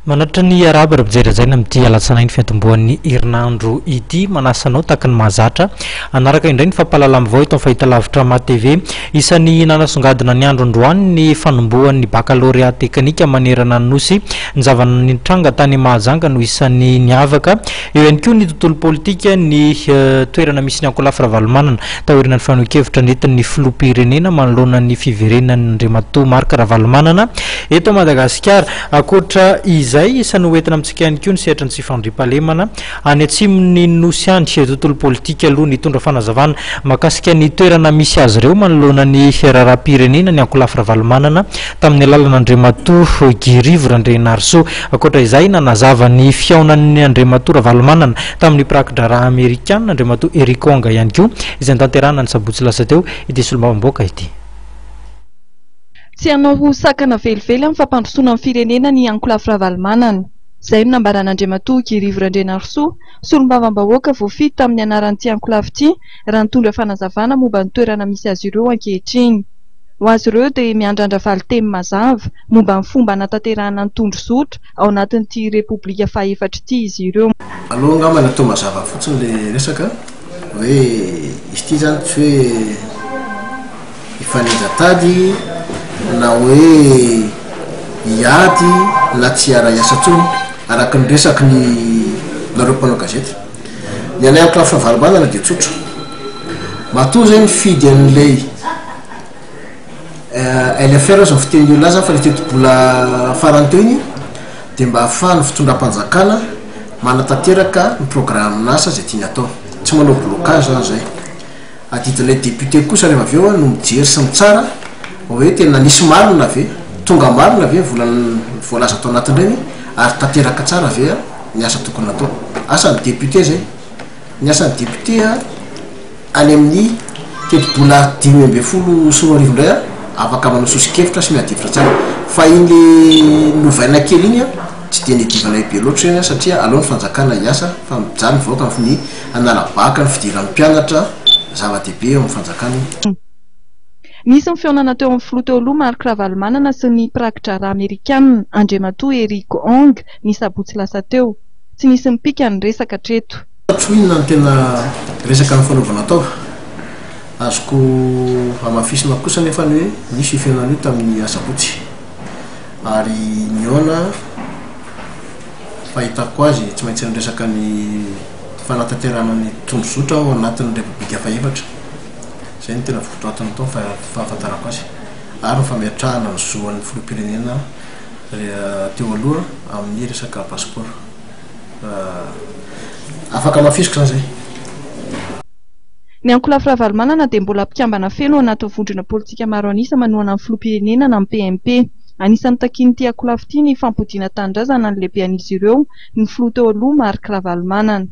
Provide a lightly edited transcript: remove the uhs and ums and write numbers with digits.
Manatitra ny arahaba ry mpijery hajaina amin'ity alatsinainy fiantombohan'ny herinandro ity. Manasa anao tahaka ny mahazatra hanaraka indray ny fampahalalam-baovao eto amin'ny fahitalavitra Ma TV. Isan'ny nanasongadina ny andro androany ny fanombohan'ny bakalorea teknika manerana ny Nosy. Ny zava-nitranga tany Mahajanga no isan'ny niavaka. Eo ihany koa ny tontolo politika, ny toerana misy ny ankolafy Ravalomanana taorian'ny fanehoan-kevitra nentin'ny filoham-pirenena manoloana ny fiverenan'Andriamatoa Marc Ravalomanana eto Madagasikara. Ankoatra izay, isan'ny ho entina amintsika ihany koa ny sehatry ny tsy fandriampahalemana any atsimon'ny Nosy any. Tontolo politika aloha nitondra fanazavana mahakasika ny toerana misy azy ireo manoloana ny raharaham-pirenena ny ankolafy Ravalomanana tamin'ny alalan'Andriamatoa Guy Rivo Randrianarisoa. Ankoatra izay, nanazava ny fihaonan'ny Andriamatoa Ravalomanana tamin'ny mpiraki-draharaha amerikana Andriamatoa Eric Ong ihany koa izay notanterahina ny sabotsy lasa teo ity solombavambahoaka ity. Tsy hanao ho sakana velively amin'ny fampandrosoana ny firenena ny ankolafy Ravalomanana. Izay no nambaran'Andriamatoa Guy Rivo Randrianarisoa, solombavambahoaka voafidy tamin'ny anaran'ity ankolafy ity, raha nitondra fanazavana momba ny toerana misy azy ireo ankehitriny. Ho azy ireo dia miandrandra valinteny mazava momba ny fomba hanatanterahana ny tondrozotra ao anatin'ity Repoblika fahefatra ity izy ireo. Aleo angamba ny atao mazava fotsiny ilay resaka hoe izy ity izany tsy hoe hifanenja-tady na hoe hiady na tsy hiara-hiasa intsony araka ny resaky ny nareo mpanao gazety. Ny anay ankolafy Ravalomanana dia tsotra. Matoa zay nifidy an'ilay LFR zao fitenin'ny olona azy fa le tetibola farany teo iny dia mba ahafahan'ny fitondram-panjakana manatanteraka ny programan'asa izay tiany atao. Tsy manao blocage zany zay. Adidin'ilay député kosa rehefa avy eo no mijery sy mitsara hoe tena nisy marina ve, tonga marina ve ny vola voalaza tao anatin'ireny ary tanteraka tsara ve ny asa tokony natao. Asan'ny député zay. Ny asan'ny député any amin'ny tetibola 2015 indray afaka manao soso-kevitra sy miady hevitra tsara. Fa iny le novaina kely iny tsy dia niadivanay be loatra iny satria aleo ny fanjakana hiasa fa mijaly ny vahoaka ny hanala baka ny fidiran'ny mpianatra, zava-dehibe eo amin'ny fanjakana iny. Nisy ny fihaonana teo amin'ny filoha teo aloha Marc Ravalomanana sy ny mpiraki-draharaha amerikanina, Andriamatoa Eric Ong, ny sabotsy lasa teo. Tsy nisy nipika ny resaka hatreto. Fantatro inona no tena resaka nifanaovana tao. Azoko hamafisina kosa anefa ny hoe nisy io fihaonana io tamin'ny asabotsy ary nihaona Fahitako azy, tsy maintsy niresaka ny fanatanterahana ny tondrozotra ao anatin'ny Repoblika fahefatra. Izay no tena votoatiny tao ny fahafantarako azy. Ary ny fametrahana ny zo an'ny filoham-pirenena teo aloha amin'ny resaka passeport. Afaka hamafisiko izany izay. Ny ankolafy Ravalomanana dia mbola mpikambana feno ao anatin'ny vondrona politika maro an'isa manohana ny filoham-pirenena na ny PMP. Anisan'ny takian'ity ankolafy ity ny fampodiana tanindrazana ny lehibean'izy ireo, ny filoha teo aloha Marc Ravalomanana.